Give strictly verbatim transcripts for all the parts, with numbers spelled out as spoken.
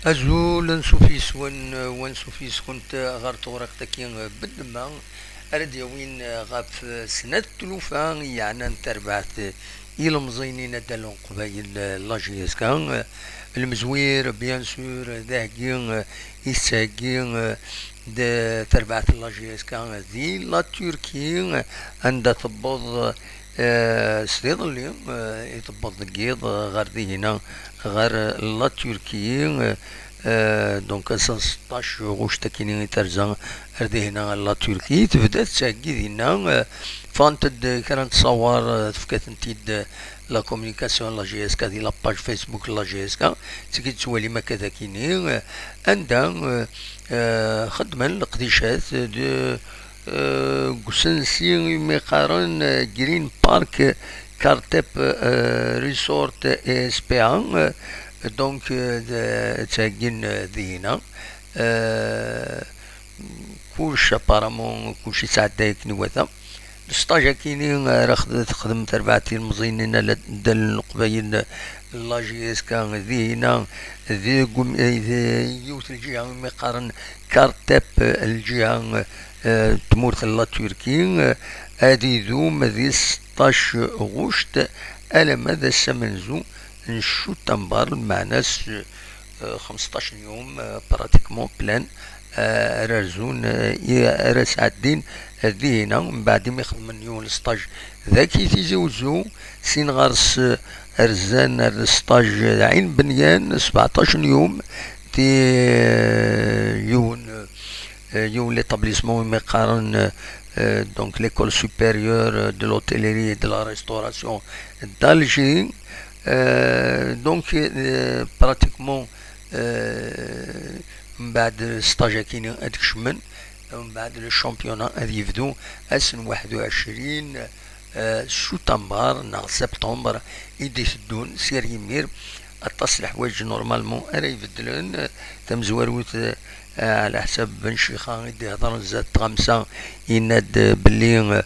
Azul, ansuf yes-wen, wansuf yes-kent ɣer tewriqt-agi n ddemma ara d-yawin ɣef snat tlufa yeɛnan tarbaɛt ilemẓiyen n Unaddal n Leqbayel, la J S K. Lemzwir, bien sûr, d aheggi i tettheggi d tarbaɛt n la J S K di la Turquie, anda tewweḍ, eh, s iḍelli, eh, i tewweḍ deg yiḍ ɣer dihina, ɣer la Turquie. Eh, donc, ass-a seṭṭac ɣuct akkin i terza ar dihina ɣer la Turquie. Tebda tettheggi dinna, eh, ffɣent-d kra n ttṣawar, eh, tefka-tent-id, eh, la communication n la J S K di la page Facebook n la J S K, tigi tettwalim akka d akini, eh, anda, eh, eh, xeddmen leqdicat d, eh, deg usensi imi qqaren, eh, Green Park Kartepe, eh, Resort S P A, eh, donc, eh, d-, ttheggin, eh, dihina. Eh, kullec apparemment, kullec yesɛedda akken iwata. Lesṭaj akini ara xed-, texdem terbaɛt ilemẓiyen n Unaddal n Leqbayel, la J S K, dihina, deg um-, di yiwet lǧiha umi qqaren Kartepe, lǧiha, eh, tmurt n la Turquie, eh, ad idum di seṭṭac ɣuct alamma d ass amenzu n Cutambar, lmeɛna s, eh, xemseṭṭac n yum, eh, pratiquement plein, eh, ara rzun, eh, i, ara sɛeddin, eh, dihina, mbeɛd imi xedmen yiwen lesṭaj dagi Tizi Uzzu, sin ɣer-s, eh, rzan ar lesṭaj d Ɛin Benyan, sbeɛṭac n yum, di, eh, yiwen, eh, yiwen l'établissement imi qqaren, eh, eh, donc l'école supérieure de l'hôtellerie et de la restauration d'Alger. Euh, donc, euh, pratiquement, euh, mbeɛd sṭaj akini ad kecmen, mbeɛd le championnat ad yebdu ass n waḥed u ɛecrin, euh, Cutambar neɣ septembre i d-iteddun. Si ar yimir, aṭas n leḥwayeǧ normalement ara ibeddlen. Tamezwarut, euh, ɛla ḥsab Ben Cixa i d-ihedren zdat tɣamsa, yenna-d, euh, belli, euh,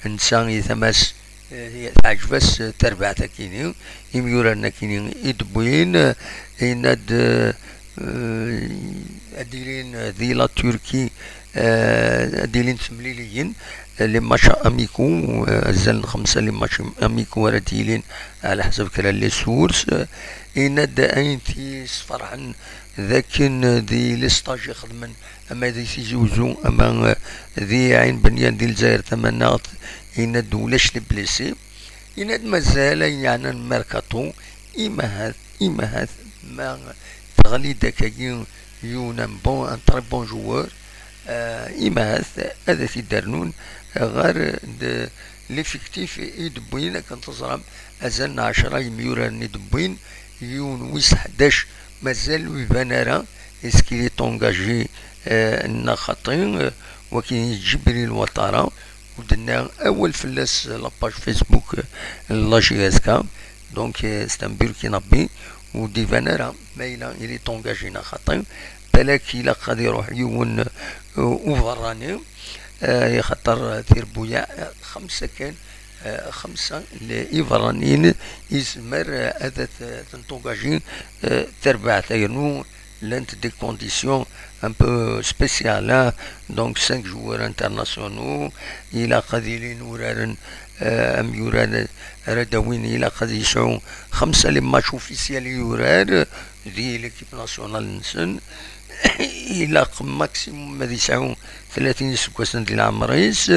netta i tama-s, eh, teɛǧeb-as, eh, terbaɛt akini, imyuraren akini i d-wwin, eh, yenna-d, eh, eh, ad d-ilin, eh, di la Turquie, eh, ad d-ilin temliliyin, eh, les matchs amicaux, eh, azal n xemsa les matchs amicaux ara d-yilin, ɛla ḥsab kra n les sources, eh, yenna-d ayen t-yesferḥen d akken, eh, di les stages i xedmen ama di Tizi Uzzu, ama, eh, di Ɛin Benyan di Lezzayer Tamaneɣt, yenna-d ulac les blessés. Yenna-d mazal ayen yeɛnan merkaṭu, imahat, imahat ma teɣli-d akkagi yiwen un bon, un très bon joueur, eh, imahat ad t-id-rnun ɣer d l'effectif i d-wwin. Akken teẓram, azal n ɛecra yemyuraren i d-wwin, yiwen wis ḥdac mazal ur iban ara, est-ce qu'il est engagé, eh, neɣ xaṭi, eh, wagi Djibril Ouattara, ur d-tenna awal fell-as la page Facebook, eh, n la J S K. Donc, eh, c'est un Burkinabé, ur d-iban ara ma yella il est engagé neɣ xaṭi. Balak ilaq ad iruḥ yiwen, eh, uberrani, eh, axaṭer tirebbuyaɛ, eh, xemsa kan, eh, xemsa n iberraniyen yezmer, eh, ad t-, ad ten-tengagé, eh, terbaɛt, yernu llant des conditions un peu spéciales, hein. Donc, cinq joueurs internationaux, ilaq ad ilin uraren, eh, amyurar ara d-awin, ilaq ad yesɛu xemsa les matchs officiels i yurar di l'équipe nationale-nsen. Ilaq maximum ad yesɛu tlatin iseggasen di leɛmer-is.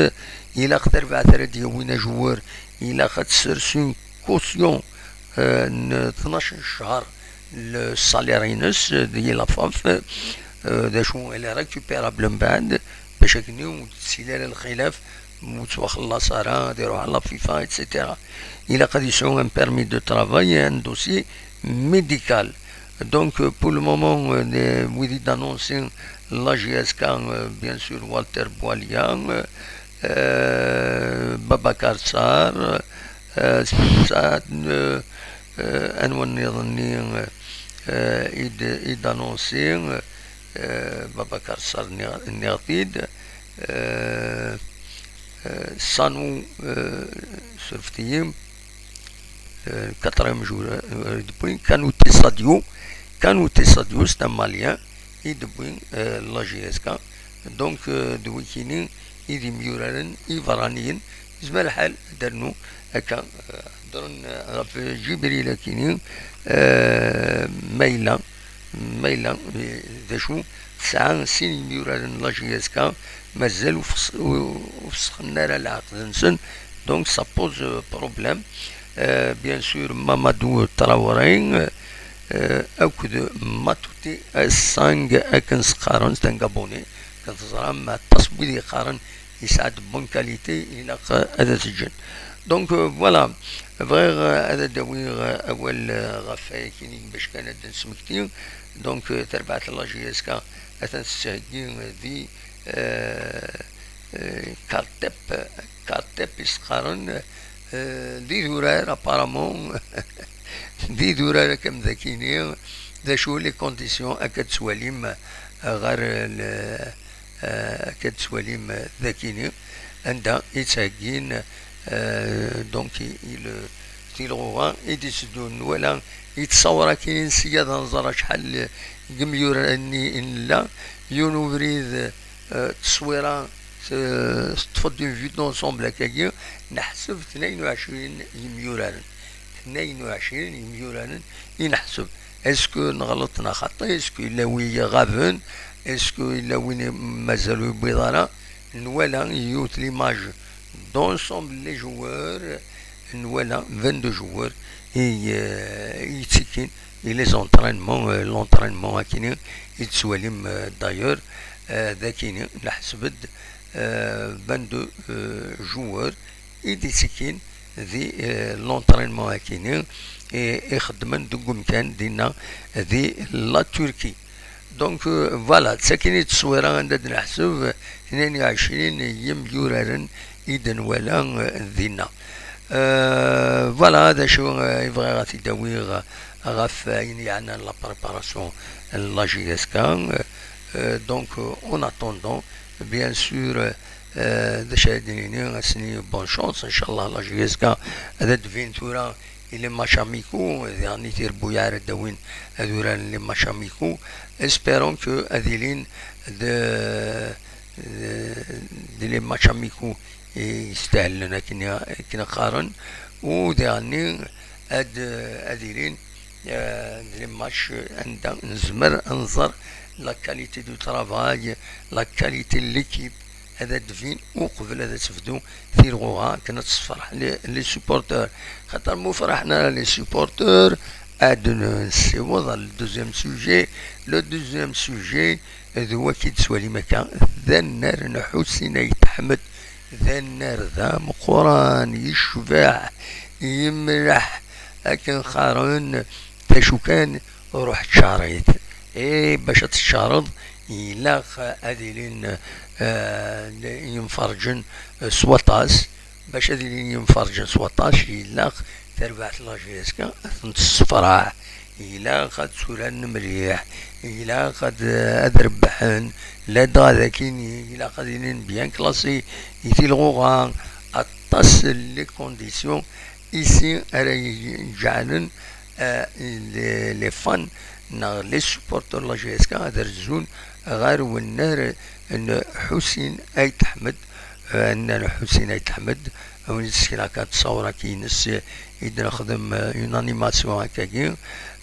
Ilaq tarbaɛt ara d-yawin ajoueur, ilaq ad tsers une caution, eh, n tnac n ccher le salaire-ines, eh, di la F A F, eh, d acu, elle est récupérable mbeɛd, bac akken ur d-tsili ara lxilaf, ur ttwaxellas ara, ad iruḥ ɣer la FIFA, et cetera. Ilaq ad yesɛu un permis de travail et un dossier médical. Donc, euh, pour le moment, euh, les, wid i d-annoncin la J S K, euh, bien sûr, Walter Boualia, euh, euh, Babacar Sarr, euh, Saad, euh, euh, anwa nniḍen-nni, euh, euh, i d-, i d-annoncin, euh, Babacar Sarr, nniɣ-, nniɣ-t-id, euh, euh, Sanou, euh, surfet-iyi, euh, quatrième joueur, euh, d-wwin, Kanouté Sadio, Kan Utesadius d amalien i d-wwin, euh, la J S K. Donc, euh, d wikini i d imyuraren iberraniyen. Yezmer lḥal ad d-rnu akka, euh, heddren, euh, ɣef Ǧibril akini, euh, ma yella, ma yella, euh, d acu, tesɛa sin imyuraren n la J S K, mazal ur fes-, ur, ur fesxen ara lɛeqd-nsen. Donc, ça pose, euh, problème. Euh, bien sûr, Mamadou Traoré, euh, euh, akked Matuti Sang akken s-qqaren, c'est un Gabonais, akken teẓram, aṭas n wid yeqqaren yesɛa-d bonne qualité, ilaq ad as-ǧǧen. Donc, euh, voilà, bɣiɣ, euh, ad d-awiɣ, euh, awal, euh, ɣef wayakini bac kan ad d-nesmekti. Donc, euh, tarbaɛt n la J S K atan tettheggi, euh, di, euh, euh, Kartep, Kartep i s-qqaren, euh, d idurar, apparemment, d idurar akka am dakini, d acu les conditions akka d-tettwalim, euh, ɣer le, euh, akka d-tettwalim, euh, dakini, anda i ttheggin, euh, donc, i, i le, tilɣuɣa i d-itteddun, nwala i ttṣawra akkin sya d anẓar acḥal n yimyura-nni i nella, yiwen ubrid, euh, tteswira, euh, teṭṭfeḍ une vue d'ensemble akkagi, neḥseb tnayen u ɛecrin yimyuraren. Tnayen u ɛecrin yimyuraren i neḥseb. Est-ce que neɣleḍ neɣ xaṭi? Est-ce que yella wi iɣaben? Est-ce que yella win i mazal ur yewwiḍ ara? Nwala yiwet l'image d'ensemble les joueurs, nwala vingt-deux joueurs i, euh, i yettekkin i les entraînements, euh, l'entraînement akini i tettwalim, euh, d'ailleurs, euh, d akini neḥseb-d, euh, vingt-deux, euh, joueurs i d-ittekkin di, euh, l'entraînement akini i, i xeddmen deg umkan dinna di la Turquie. Donc, euh, voilà, d takin i d tteswira anda d-neḥseb tnayen u ɛecrin yimyuraren i d-nwala, euh, dinna. Euh, voilà, d acu, euh, i bɣiɣ ad t-id-awiɣ ɣef ayen yeɛnan la préparation n la J S K. Euh, donc, euh, en attendant, bien sûr, euh, d acu ara d-nini, ad s-nini bonne chance, inchallah, la J S K ad d-tbin tura i les matchs amicaux, diɣen i tirebbuyaɛ ara d-awin ad uraren les matchs amicaux. Espérons que ad ilin de, de, de les matchs amicaux i yestahlen akken, akken qqaren, u diɣen ad, ad ilin, euh, de les matchs anda nezmer ad nẓer la qualité du travail, la qualité de l'équipe, ad d-tbin uqbel ad tebdu tilɣuɣa akken ad tessefreḥ les, les supporteurs. Xaṭer ma ur ferḥen ara les supporteurs, ad nessiweḍ ɣer le deuxième sujet. Le deuxième sujet d waki d-tettwalim akka, d annar n Ḥusin Ayt Ḥmed. D annar d ameqqran, yecbeḥ, yemleḥ, akken qqaren, d acu kan, ruḥ ččar-it. Eh, bac ad teččareḍ, ilaq ad ilin, eh, yimferǧen s waṭas. Bac ad ilin yimferǧen s waṭas, ilaq tarbaɛt n la J S K ad ten-tessefraḥ. Ilaq ad tturaren mliḥ. Ilaq ad, ad rebbḥen. Ladɣa d akin, ilaq ad ilin bien classés i tilɣuɣa. Aṭas n les conditions ici ara iǧeɛlen, euh, les, les fans neɣ les supporters n la J S K ad rezzun ɣer wennar n Ḥusin Ayt Ḥmed. Euh, annar n Ḥusin Ayt Ḥmed, a win yessekna kan ttṣawra-k-ines, i d-nexdem, euh, une animation akkagi.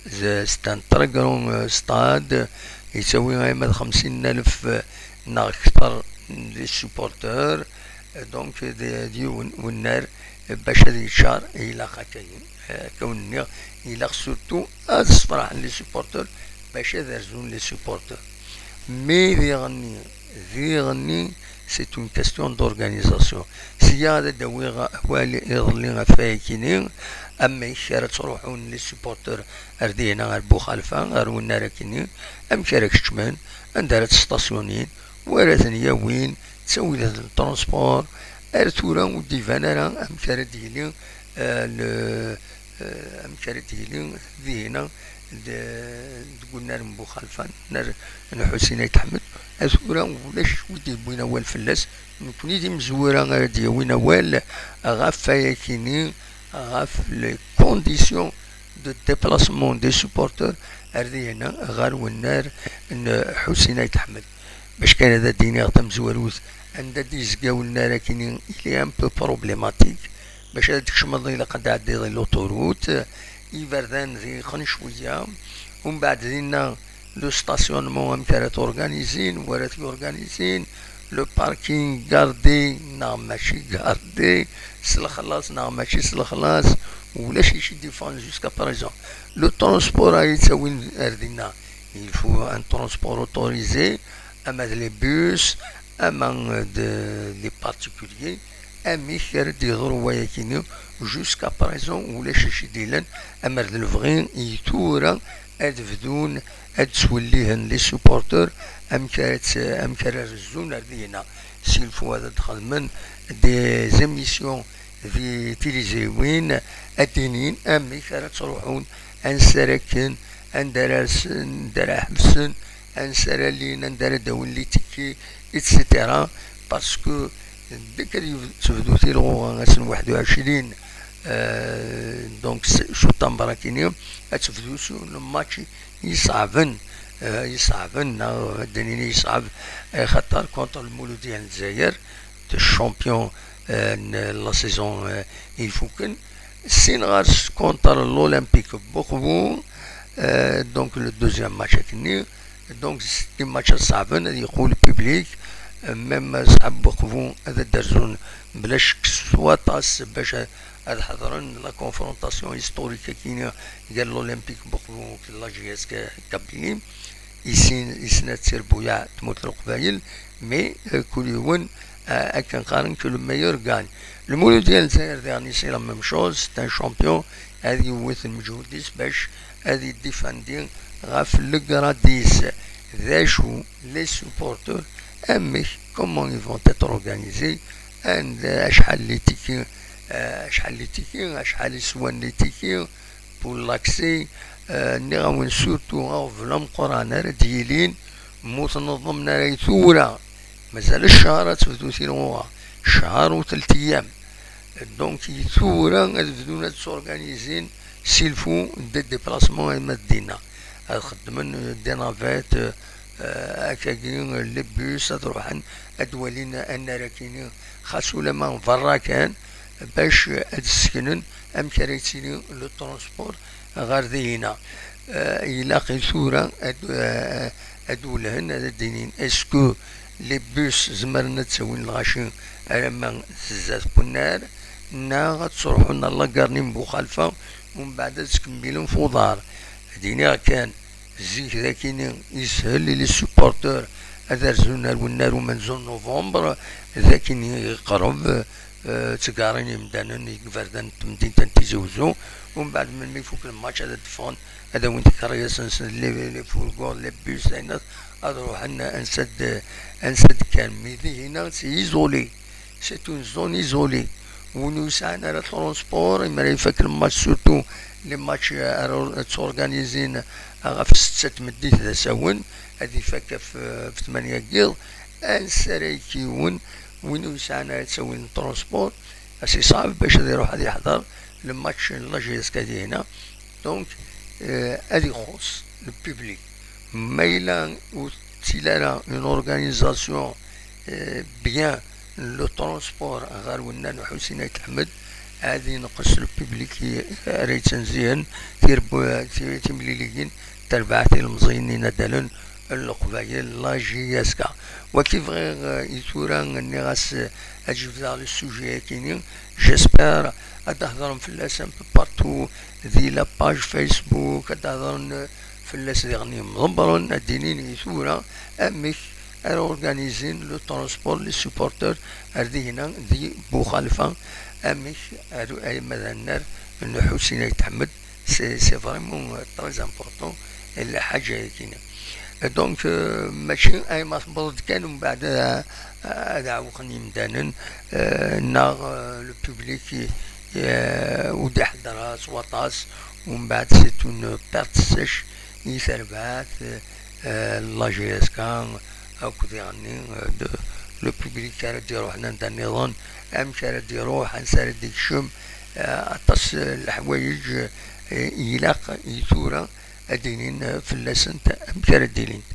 C'est un très grand, euh, stade, yettawi arma d xemsin alef, euh, neɣ kter n les supporters. Donc, d, d yiwen wennar, bac ad yeččar, ilaq akka, akka wen-nniɣ, ilaq surtout ad sefraḥen les supporters, bac ad rzun les supporters. Mais diɣenni, diɣenni, c'est une question d'organisation. Sya ad d-awiɣ awal iḍelli ɣef wayakini, amek ara ttruḥun les supporters ar dihna, ar Buxalfa, ar wennar akini, amek ara keččmen, anda ara ttstasyunin, wa ara ten-yawin, ttawilat n transport. Ar tura ur d-iban ara amek ara d-yili, eh, le, eh, amek ara d-yili dihina d-, deg unnar n Buxalfa, unnar n Ḥusin Ayt Ḥmed. Ar tura ulac wi d-yewwin awal fell-as. Nekni d imezwura ara d-yawin awal ɣef wayakini, ɣef les conditions de déplacement des supporters, ar dihna ɣer wennar n Ḥusin Ayt Ḥmed. Bac kan ad d-iniɣ tamezwarut, anda d-yezga wennar akini, il est un peu problématique, bac ad d-tkecmeḍ ilaq ad d-tɛeddiḍ i l'autoroute, iberdan ḍiqen cwiya, umbeɛd dinna le stationnement amek ara t-organizin, wara t-organizin, le parking gardé neɣ mačči gardé, s lexlaṣ neɣ mačči s lexlaṣ, ulac i ci-d-iffɣen jusqu'à présent. Le transport ay yettawin ar dinna, il faut un transport autorisé, ama d les bus, ama d les particuliers. Amek ara d-yeḍru wayakini? Jusqu'à présent ulac acu i d-illan, amer d lebɣi i tura ad bdun ad ttwellihen les supporteurs, amek ara tt-, amek ara rezzun ar dihna. S'il faut ad d-xedmen des émissions di tiliẓriwin, ad d-inin amek ara ttruḥun, ansi ara kken, anda ara rsen, anda ara ḥebsen, ansi ara llin, anda ara d-awin les tickets, et cetera. Parce que deg ad yeb-, tebdu tilɣuɣa ass n waḥed u ɛecrin, euh, donc s-, septembre akini, ad tebdu s un match yeṣɛben, euh, yeṣɛben, neɣ ad d-nini yeṣɛeb, axaṭer contre Lmuludya n Lezzayer, le champion, euh, n la saison, euh, ifuken, sin ɣer-s contre l'Olympique Boqbu, euh, donc le deuxième match akini, donc c'est des matchs ṣeɛben, ad yeqqu le public, euh, même ṣṣḥab Boqbu ad d-rzun bla ccek s waṭas bac a-, ad ḥeḍren la confrontation historique akini gar l'Olympique Boqbu d la J S K Kabylie. Isin, isna d tirbuyaɛ n tmurt n Leqbayel, mais, euh, kul yiwen, euh, akken qqaren que le meilleur gagne. Lmuludya n Lezzayer diɣen, c'est la même chose, c'est un champion, ad yewwet lmeǧhud-is bac ad yeddifandi ɣef le grade-is. D acu les supporters, amek, comment ils vont être organisés, and, euh, acḥal les tickets, euh, acḥal les tickets, acḥal i swan les tickets, pour l'accès, euh, nniɣ-awen surtout aɣbel ameqqran ara d-yilin, mu tneḍḍem ara i tura, mazal ccher ad tebdu tilɣuɣa, ccher u telt ayyam. Donc, i tura ad bdun ad s'organisin, s'il faut, des déplacements, ama d dinna. Ad xeddmen, euh, des navettes, euh, euh, akkagi, euh, les bus, ad ruḥen, ad walin annar akini, xas ulama berra kan, bac ad sseknen amek ara yettili le transport ɣer dihina. Euh, ilaq i tura ad, euh, ad welhen, ad d-inin, est-ce que les bus zemren ad ttawin lɣaci alamma zdat n wennar, neɣ ad ttruḥun ɣer la gare n Buxalfa, umbeɛd ad ttkemmilen f uḍar? Ad iniɣ kan, zik d akini yeshel i les supporters ad rzun ar wennar umenzu n novembre, d akini iqreb, euh, ttgarin imdanen i iberdan n temdint n Tizi Uzzu, umbeɛd melmi ifuk lmatch ad d-ffɣen, ad awin tikerriyasin-nsen, les, les fourgons, les bus, ayen ad, ad ruḥen ansa d-, ansa d-kkan. Mais dihina, c'est isolé. C'est une zone isolée. Win ur yesɛan ara transport, imi ara ifak lmatch, surtout les matchs, euh, ara ur-, tturganizin ɣef ssetta n tmeddit d asawen, ad ifak ɣef, ɣef tmanya n yiḍ, ansi ara yekk yiwen, win ur yesɛan ara ttawil n transport, as iṣɛeb bac ad iruḥ ad yeḥḍer lmatch n la J S K dihina. Donc, euh, ad ixuṣ le public. Ma yella ur tettili ara une organisation, euh, bien, le transport ɣer wennar n Ḥusin Ayt Ḥmed, ad ineqqes le public i-, ara yettenzihen tirbu-, ti-, timliligin, tarbaɛt ilemẓiyen inadalen n Leqbayel, la J S K. Wagi bɣiɣ, euh, i tura nniɣ-as, euh, ad jebdeɣ le sujet-agi-ni. J'espère ad d-hedren fell-as un peu partout, di la page Facebook, ad d-hedren, euh, fell-as diɣen yimḍebbren, ad d-inin i tura amek ara organizin le transport, les supporters, ar dihina di Buxalfa, amek ar, ay ma d annar n Ḥusin Ayt Ḥmed, c'est, c'est vraiment, euh, très important, lḥaǧa-agi-ni. Donc, euh, mačči ay ma tewweḍ-d kan, umbeɛd, euh, ad ɛewqen yimdanen, euh, neɣ, euh, le public, euh, ur d-iḥedder s waṭas, umbeɛd c'est une perte sèche i terbaɛt, euh, la J S K, akk diɣenni, euh, de, le public ara d-iruḥen anda nniḍen, amek ara d-iruḥ, ansi ara d-ikcem, euh, aṭas, euh, leḥwayeǧ, euh, ilaq i tura ad d-inin fell-asent amek ara d-ilint.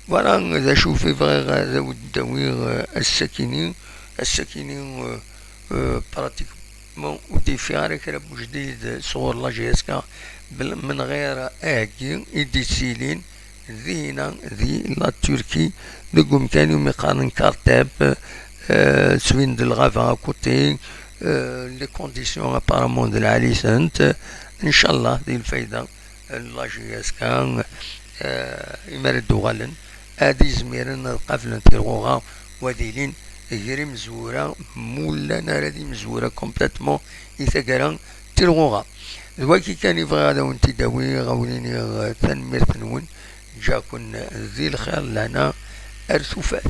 Voilà d acu i bɣiɣ ad awen-d-awiɣ ass-akini. Ass-akini, pratiquement ur d-yeffiɣ ara kra n ujdid sɣur la J S K, bel-, من غير aheggi i d-yettilin dinna di la Turquie, deg umkan umi qqaren Kartep, ttbin-d lɣaba à côté, les conditions apparemment d lɛali-tent. Ncallah di lfayda n la J S K, imi ara d-uɣalen ad izmiren ad qablen tirɣuɣa, u ad ilin gar imezwura, ma ur llan ara d imezwura complètement i taggara n tirɣuɣa. D wagi kan i bɣiɣ ad awen-t-id-awiɣ, ad awen-iniɣ tanemmirt-nwen, ǧǧiɣ-ken di lxir, lehna, ar tufat.